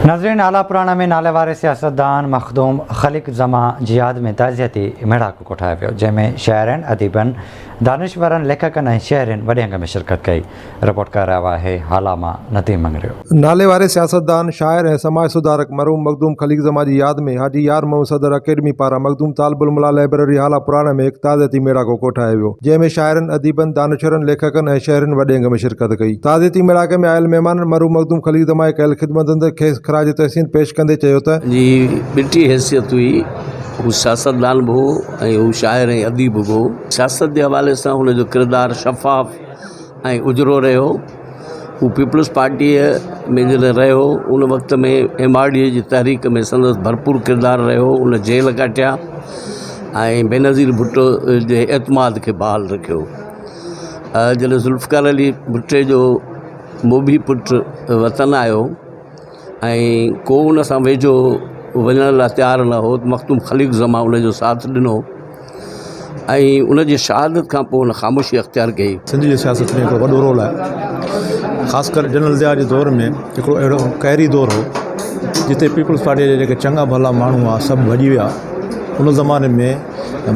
ناظرين هالا پراڻا ۾ ناليواري سياستدان مخدوم خليق زمان جي ياد ۾ تعزيتي ميڙاڪو ڪوٺايو ويو جنهن ۾ شاعرن، اديبن، دانشورن، ليکڪن ۽ شهرين وڏي انگ ۾ شرڪت ڪئي. رپورٽ ڪري رهيو آهي هالا مان نديم مڱريو. ناليواري سياستدان، شاعر ۽ سماج سڌارڪ مرحوم مخدوم خليق زمان جي ياد ۾ حاجي يار محمد صدر اڪيڊمي پاران مخدوم طالب الموليٰ لئبرري هالا پراڻا ۾ هڪ تعزيتي ميڙاڪو ڪوٺايو ويو، جنهن ۾ شاعرن، اديبن، دانشورن، ليکڪن ۽ شهرين وڏي انگ ۾ شرڪت ڪئي. تعزيتي ميڙاڪي ۾ آيل مهمانن مرحوم مخدوم خليق زمان جي ڪيل خدمتن تي کيس خراج تحسين پيش ڪندي چيو ته. جي ٻٽي حيثيت هئي، هو سياستدان به هو ۽ هو شاعر ۽ اديب به هو. سياست جي حوالي سان هن جو ڪردار شفاف ۽ اجرو رهيو. هو پيپلز پارٽيء ۾ جڏهن رهيو ان وقت ۾ ايم آر ڊيء جي تحريڪ ۾ سندس ڀرپور ڪردار رهيو. ان جيل ڪاٽيا ۽ بينظير ڀٽو جي اعتماد کي بحال رکيو. جڏهن ذوالفقار علي ڀٽي جو موڀي پٽ وطن آيو ۽ ڪو ان سان ويجهو وڃڻ لاء تيار نه هو ته مخدوم خليق زمان ان جو ساٿ ڏنو ۽ ان جي شهادت کان پوء هن خاموشي اختيار ڪئي. سنڌ جي سياست ۾ هڪڙو وڏو رول آهي خاص ڪري جنرل ضياء جي دور ۾ هڪڙو اهڙو قهري دور هو جتي پيپلز پارٽيء جا جيڪي چڱا ڀلا ماڻهو هئا سڀ ڀڄي ويا ان زماني ۾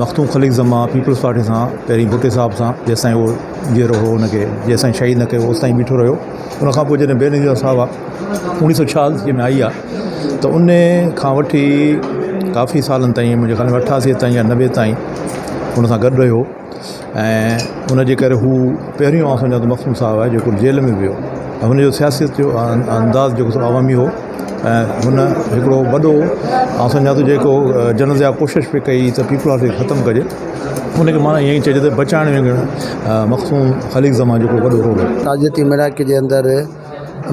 مخدوم خليق زمان پيپلز پارٽي سان پهرين ڀٽي صاحب سان جيستائين اهو جيئرو هو ان کي جيستائين شهيد نه ڪيو اوستائين بيٺو رهيو ان کان پوء جڏهن بينظير صاحب اوڻيهه سو ڇهاسي ۾ آئي آ ته ان کان وٺي ڪافي سالن تائين منهنجي خيال ۾ اٺاسي تائين يا نوي تائين ان سان گڏ رهيو ۽ ان جي ڪري هو پهريون آئون سمجهان ٿو مخدوم صاحب آهي جيڪو جيل ۾ ويو ۽ هن جو سياست جو انداز جيڪو سو عوامي هو ۽ هن هڪڙو وڏو آئون سمجهان ٿو جيڪو جنرل ضياء ڪوشش پئي ڪئي ته پيپلز پارٽي کي ختم ڪجي ان کي معنيٰ ائين ئي چئجي ته بچائڻ ۾ مخدوم خليق زمان جو هڪڙو وڏو رول هو. تعزيتي ميڙاڪي جي اندر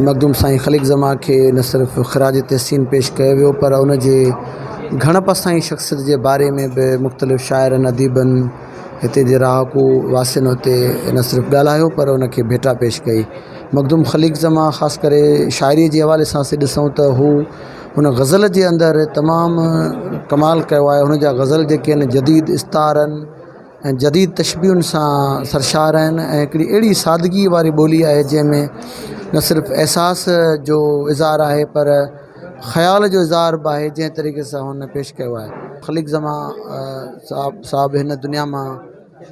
مخدوم سائين خليق زمان کي نه صرف خراج تحسين پيش ڪيو ويو پر ان جي گهڻ پسائين شخصيت جي باري ۾ به مختلف شاعرن اديبن هتي جي رهاڪو واسين اتي نه صرف ڳالهايو پر ان کي ڀيٽا پيش ڪئي مخدوم خليق زمان خاص ڪري شاعري جي حوالي سان اسين ڏسون ته هو هن غزل جي اندر تمام ڪمال ڪيو آهي هن جا غزل جيڪي آهن جديد استعارن ۽ جديد تشبيهن سان سرشار آهن ۽ هڪڙي اهڙي سادگي واري ٻولي آهي جنهن ۾ نه صرف احساس جو اظهار آهي پر خيال جو اظهار به آهي جنهن طريقي سان هن پيش ڪيو آهي خليق زمان صاحب صاحب هن دنيا مان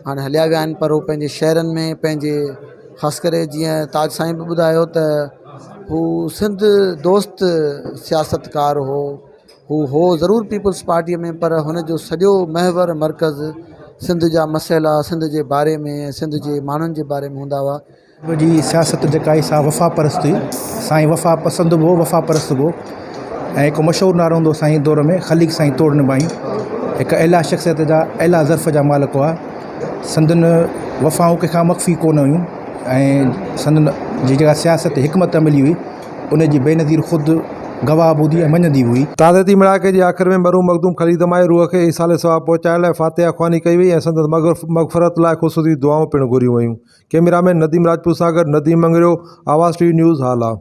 هاڻي هليا ويا آهن پر هو پنهنجي شعرن ۾ پنهنجي خاص ڪري جيئن تاج سائين به ٻڌايو ته هو سنڌ دوست سياستڪار هو هو هو ضرور پيپلز پارٽيء ۾ پر هن جو سڄو محور مرڪز سنڌ جا مسئلا سنڌ جي باري ۾ سنڌ جي ماڻهن جي باري ۾ هوندا هئا. جي سياست جيڪا آئي سا وفا پرست هئي سائين وفا پسند به هو وفا پرست به هو ۽ هڪ مشهور نعرو هوندو هو سائين دور ۾ خليق سائين توڙ نڀائين هڪ اعليٰ شخصيت جا اعليٰ ظرف جا مالڪ هئا سندن وفائون ڪنهن کان مخفي ڪونه هيون ۽ سندن جي جيڪا سياست حڪمت عملي هئي ان جي بينظير خود گواهه به هوندي ۽ مڃندي هئي. تعزيتي ميڙاڪي جي آخر ۾ مرحوم مخدوم خليل زمان جي روح کي ايصال ثواب پهچائڻ لاء فاتحه خواني ڪئي وئي ۽ سندس مغفرت لاء خصوصي دعائون پڻ گهريون ويون. ڪئميرا مين نديم راجپوت سان گڏ Nadeem Mangrio, Awaz T V news, Hala.